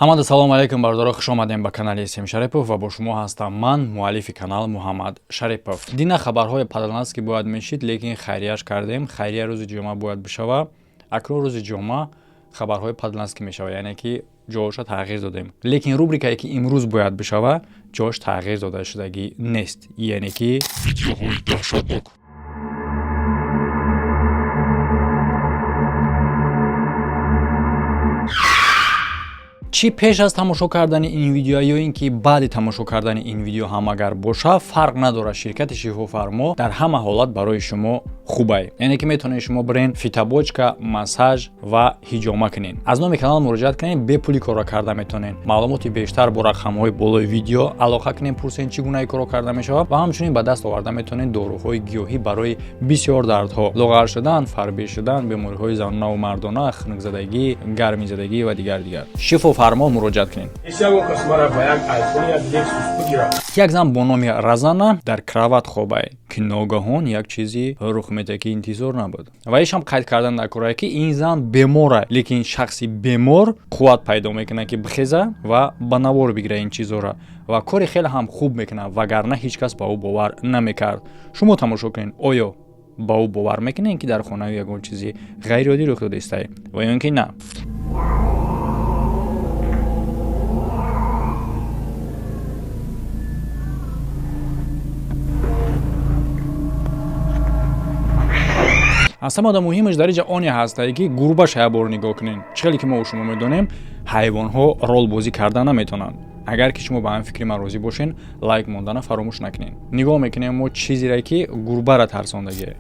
Ҳамада салому алайкум, бародаро, хуш омадем ба канали Сем Шарипов ва бо шумо ҳастам ман, муаллифи канал Муҳаммад Шарипов. Дина хабарҳои падалнаст ки бояд мешид, лекин хайрияш кардем. Хайрия рӯзи ҷумъа бояд бишава. Акнун рӯзи ҷумъа хабарҳои падалнаст ки мешава, яъне ки ҷоша тағйир додем. Лекин рубрикае ки имрӯз бояд бишава, ҷош тағйир дода шудагӣ нест, яъне ки видеоҳои даҳшатнок. Чӣ пеш аз тамошо кардани ин видео ё ин ки баъди тамошо кардани ин видео ҳам агар боша, фарқ надорад. Ширкати Шифофармо дар ҳама ҳолат барои шумо хубай, яъне ки метавонед шумо бирен фитобочка, массаж ва ҳиҷома кунед. Аз номи канал муроҷиат кунед, бепули корро карда метавонед. Маълумоти бештар бо рақамҳои болои видео алоқа кунед, пурсен чӣ гунаи корро карда мешавад ва ҳамчунин ба даст оварда метавонед доруҳои гиёҳӣ барои бисёр дардҳо: лоғар шудан, фарбӣ шудан, бемориҳои занонаву мардона, хунукзадагӣ, гармизадагӣ ва дигар дигар. Шифофармо муроҷиат кунед. Як зан бо номи Разана дар крават хобай, ки ногаҳон як чизи рух медиҳад, ки интизор набуд. Ва ишам қайд кардан дар корае, ки ин зан бемора, лекин шахси бемор қувват пайдо мекунад, ки бихеза ва ба навор бигира ин чизҳоро, ва кори хеле ҳам хуб мекунад, вагарна ҳеҷ кас ба ӯ бовар намекард. Шумо тамошо кунед, оё ба ӯ бовар мекунед, ки дар хонаи ягон чизи ғайриоддӣ рух додаистай ва ё ин ки на? Аз ҳамада муҳимаш дар инҷа оне ҳастае, ки гурбаша як бор нигоҳ кунед. Чӣ хеле ки мо шумо медонем, ҳайвонҳо ролбозӣ карда наметавонанд. Агар ки шумо ба ҳамин фикри ман розӣ бошен, лайк мондана фаромӯш накунед. Нигоҳ мекунем мо чизере, ки гурбара тарсондагие.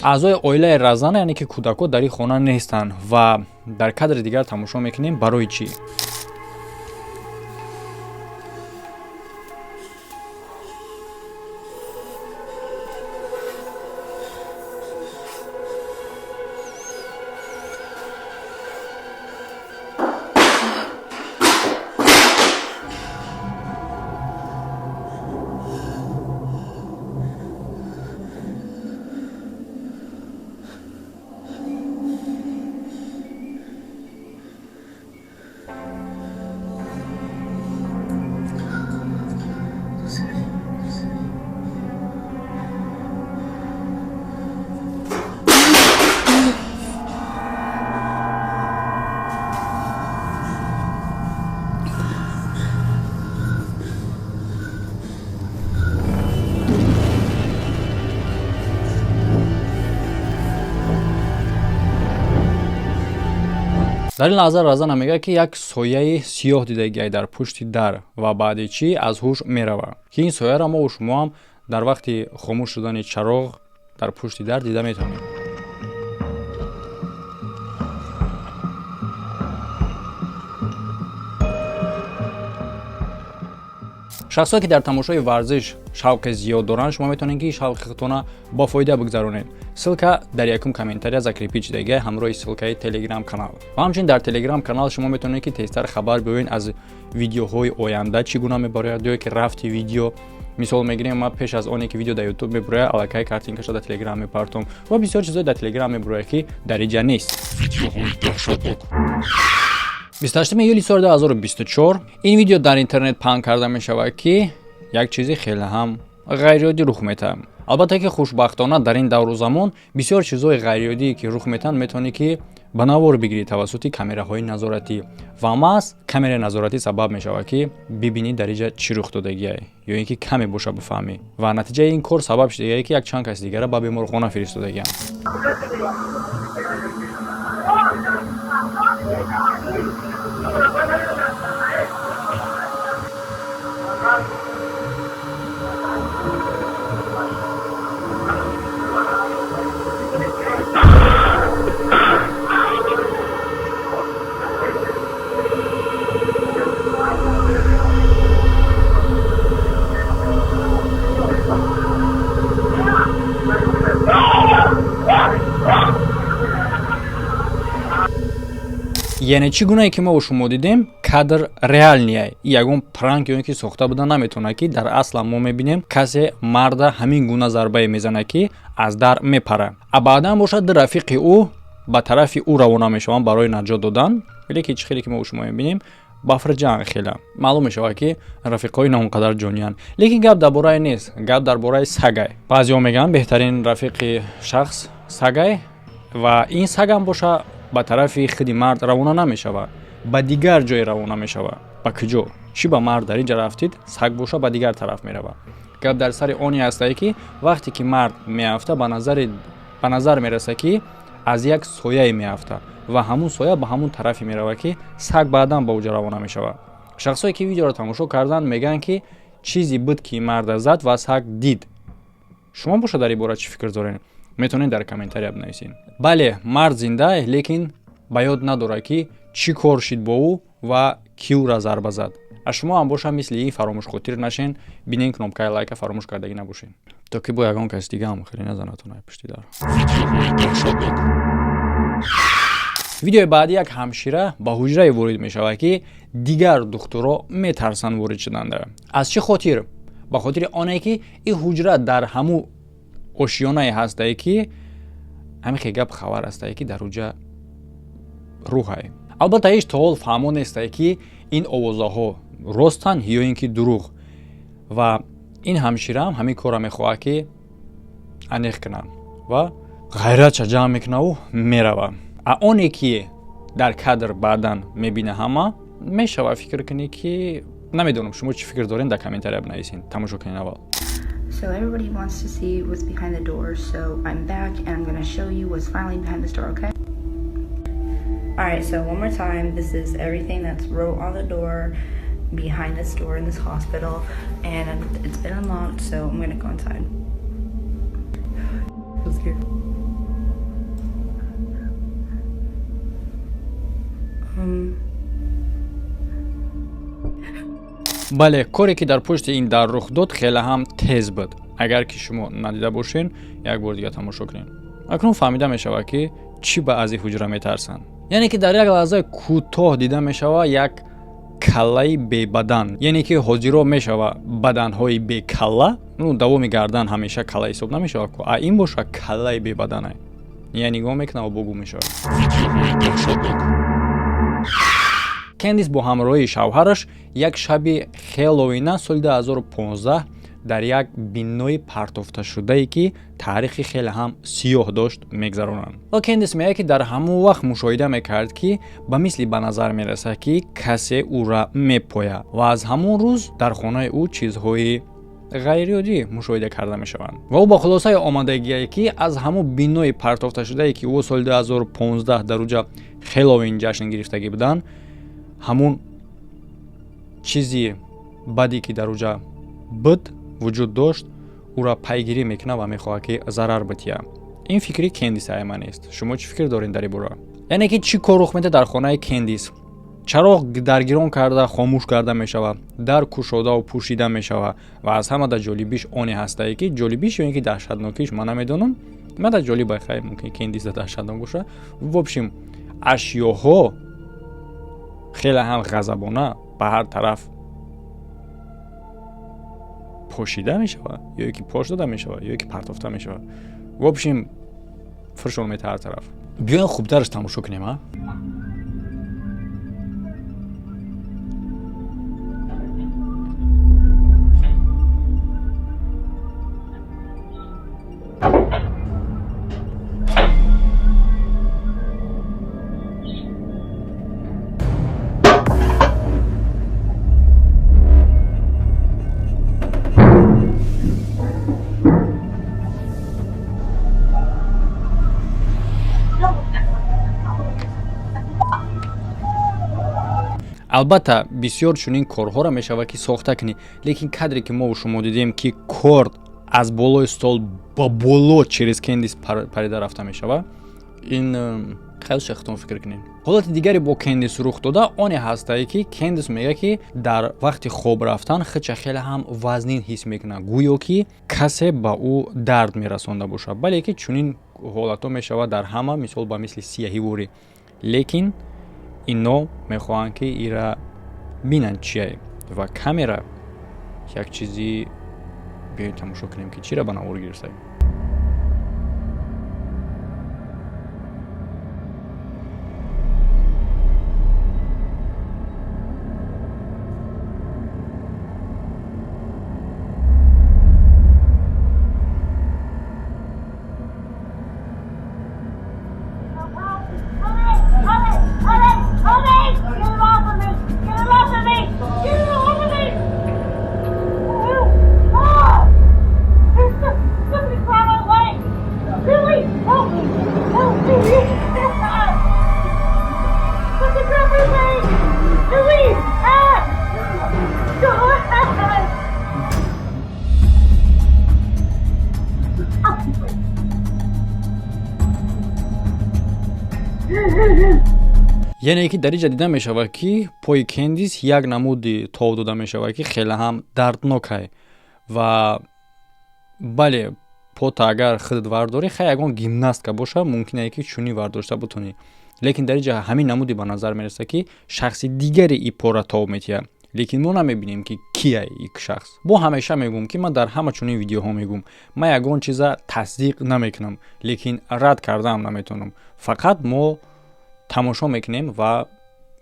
Аъзои оилаи Разана, яъне ки кӯдакҳо, дар ин хона нестанд ва дар кадри дигар тамошо мекунем барои чӣ. Дар ин лаҳза Разана мегӯяд, ки як сояи сиёҳ дидагиай дар пушти дар ва баъди чӣ аз ҳуш меравад, ки ин сояро мо шумо ҳам дар вақти хомӯш шудани чароғ дар пушти дар дида метавонем. Шахсое ки дар тамошои варзиш шавқи зиёд доранд, шумо метавонед, ки шавқи худтона бо фоида бигзаронед. Ссылка дар якум комментария закрепить шудагия ҳамроҳи ссылкаи телеграм канал. Ва ҳамчунин дар телеграм канал шумо метавонед, ки тезтар хабар биёед аз видеоҳои оянда чӣ гуна мебарояд ё ки рафти видео. Мисол мегирем, ман пеш аз оне ки видео дар ютуб мебурояд, аллакай картинкаша дар телеграм мепартом ва бисёр чизое дар телеграм мебурояд, ки дар иҷа нест. Видеоҳои даҳшатнок. 28 июли соли 2024 ин видео дар интернет паҳн карда мешавад, ки як чизи хеле ҳам ғайриоддӣ рух метаҳад. Албатта ки хушбахтона дар ин давру замон бисёр чизҳои ғайриоддие ки рух метаҳанд, метавонӣ ки ба навор бигирӣ тавассути камераҳои назоратӣ, ва маҳз камераи назоратӣ сабаб мешавад, ки бибинӣ дар иҷа чӣ рух додагиай ё ин ки каме боша бифаҳмӣ. Ва натиҷаи ин кор сабаб шудагиае, ки якчанд каси дигара ба беморхона фиристодагианд. Яъне чӣ гунае ки мо шумо дидем, кадр реальный, ягон пранк ё ин ки сохта буда наметавонад, ки дар аслам мо мебинем, касе марда ҳамин гуна зарбае мезанад, ки аз дар мепара. А баъдан бошад, ду рафиқи ӯ ба тарафи ӯ равона мешаванд барои наҷот додан. Лекин чӣ хеле ки мо шумо мебинем, бафрҷанг хела маълум мешавад, ки рафиқҳои на он қадар ҷониянд. Лекин гап дар бораи нест, гап дар бораи сагай. Баъзеҳо мегӯянд, беҳтарин рафиқи шахс сагай, ва ин сагам боша, ба тарафи худи мард равона намешавад, ба дигар ҷое равона мешавад. Ба куҷо? Чӣ ба мард дар ин ҷа рафтид, саг боша, ба дигар тараф меравад. Гап дар сари оне ҳастае, ки вақте ки мард меафта, ба назар мерасад, ки аз як сояе меафта ва ҳамун соя ба ҳамун тарафе меравад, ки саг баъдан ба уҷа равона мешавад. Шахсое ки видеоро тамошо карданд, мегӯянд, ки чизе буд, ки марда зад ва саг дид. Шумо боша, дар ин бора чӣ фикр доред? Метавонед дар комментария бинависед. Бале, мард зинда, лекин ба ёд надорад, ки чӣ кор шид бо ӯ ва кӣ ӯра зарба зад. А шумо ҳам боша, мисли ин фаромӯшхотир нашен, бинен, кнопкаи лайка фаромӯш кардагӣ набошед, то ки бо ягон каси дигаам хеле назанатон пушти дар. Видеоҳои даҳшатнок. Видеои баъдӣ: як ҳамшира ба ҳуҷрае ворид мешавад, ки дигар духтуро метарсанд ворид шуданда. Аз чӣ хотир? Ба хотири оне ки ин ҳуҷра дар ҳамун ошёнае ҳастае, ки ҳамин гап хабар ҳастае, ки дар ҳуҷа рӯҳае. Албатта, ҳеҷ то ҳол фаҳмо нестае, ки ин овозаҳо ростанд ё ин ки дурӯғ, ва ин ҳамшираам ҳамин корро мехоҳад, ки аниқ кунад, ва ғайратша ҷамъ мекунаву мерава. А оне ки дар кадр баъдан мебина, ҳама мешава фикр кунӣ, ки намедонам, шумо чӣ фикр доред, дар комментария бинависед. Тамошо кунед аввал. So everybody wants to see what's behind the door, so I'm back and I'm gonna show you what's finally behind this door, okay? Alright, so one more time, this is everything that's wrote on the door behind this door in this hospital, and it's been unlocked, so I'm gonna go inside. So scared. Бале, коре ки дар пушти ин дар рух дод, хеле ҳам тез буд. Агар ки шумо надида бошед, як бор дига тамошо кунед. Акнун фаҳмида мешавад, ки чӣ ба аз ин ҳуҷра метарсанд. Яъне ки дар як лаҳзаи кӯтоҳ дида мешавад як каллаи бебадан. Яъне ки ҳозиро мешава баданҳои бекалла, ну, давоми гардан ҳамеша калла ҳисоб намешавад ку, а ин боша, каллаи бебаданай. Я нигоҳ мекунад ва бугу мешавад. Видеоҳои даҳшатнок. Кендис бо ҳамроҳии шавҳараш як шаби Хеллоуина соли 2015 дар як бинои партофташудае, ки таърихи хеле ҳам сиёҳ дошт, мегзаронанд. Ва Кендис мегӯяд, ки дар ҳамон вақт мушоҳида мекард, ки ба мисли ба назар мерасад, ки касе ӯра мепояд, ва аз ҳамон рӯз дар хонаи ӯ чизҳои ғайриоддӣ мушоҳида карда мешаванд. Ва ӯ ба хулосае омадагие, ки аз ҳамон бинои партофташудае, ки ӯ соли 2015 дар уҷа Хеллоуин ҷашн гирифтагӣ буданд, ҳамун чизи баде, ки дар уҷа буд, вуҷуд дошт, ӯра пайгирӣ мекунад ва мехоҳад, ки зарар битиҳад. Ин фикри Кендис ама нест. Шумо чӣ фикр доред дар ин бора? Яъне ки чӣ кор рух медиҳад дар хонаи Кендис? Чароғ даргирон карда хомӯш карда мешавад, дар кушодаву пӯшида мешавад. Ва аз ҳамада ҷолибиш оне ҳастае, ки ҷолибиш ё ин ки даҳшатнокиш, ман намедонам, мада ҷолиба, хай, мумкин Кендиса даҳшатнок боша. В общем, ашёҳо хеле ҳам ғазабона ба ҳар тараф пошида мешавад, ё ки пош дода мешавад, ё ки партофта мешавад. В общем, фуршон мета ҳар тараф. Биёем, хубтараш тамошо кунем. А албатта, бисёр чунин корҳоро мешавад, ки сохта кунӣ, лекин кадре ки мо шумо дидем, ки корд аз болои стол ба боло через Кендис парида рафта мешавад, ин хеле шахтон фикр кунем. Ҳолати дигаре бо Кендис рух дода оне ҳастае, ки Кендис мегӯяд, ки дар вақти хоб рафтан худша хеле ҳам вазнин ҳис мекунад, гӯё ки касе ба ӯ дард мерасонда бошад. Бале, ки чунин ҳолатҳо мешавад дар ҳама, мисол, ба мисли сияҳиворӣ, лекин Ино мехоҳанд, ки ира бинанд, чие, ва камера як чизи. Биёед, тамошо кунем, ки чиро ба навор гирифтаем. Help me! Get it off of me! Get it off of me! Get it off of me! Ah! There's somebody grab my leg! Billy, help me! Help me! Somebody grab my leg! Billy! Ah! God! Яъне ки дар инҷа дида мешавад, ки пои Кендис як намуди тов дода мешавад, ки хеле ҳам дарднокай. Ва бале, пота агар худат вардорӣ, хай, ягон гимнастка боша, мумкине ки чунин вардошта бутонӣ, лекин дар инҷа ҳамин намуди ба назар мерасад, ки шахси дигаре и пора тов метиҳад, лекин мо намебинем, ки кия ик шахс. Бо ҳамеша мегӯм, ки ман дар ҳама чунин видеоҳо мегӯм, ман ягон чиза тасдиқ намекунам, лекин рад кардаам наметавонам. Фақат мо тамошо мекунем ва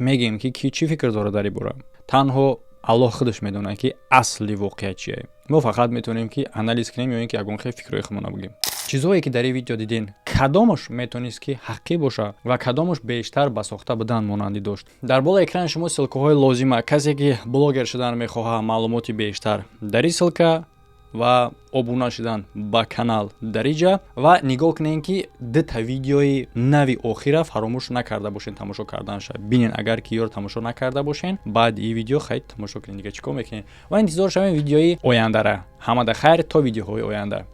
мегӯем, ки ки чӣ фикр дорад дар ин бора. Танҳо Аллоҳ худаш медонад, ки асли воқеа чие. Мо фақат метавонем, ки анализ кунем ё ин ки ягон хел фикрҳои худмона бигӯем. Чизҳое ки дар ин видео дидем, кадомаш метавонист, ки ҳақиқӣ боша ва кадомаш бештар ба сохта будан монандӣ дошт? Дар болои экрани шумо ссылка ҳои лозима. Касе ки блогер шудан мехоҳад, маълумоти бештар дар ин ссылка ва обуна шудан ба канал дар иҷа. Ва нигоҳ кунем, ки дута видеои нави охира фаромӯш накарда бошен тамошо карданша. Бинен, агар ки ёро тамошо накарда бошен, баъди ин видео хайд тамошо кунед. Дига чӣ кор мекунед? Ва интизор шавем видеои ояндара. Ҳамада хайр, то видеоҳои оянда.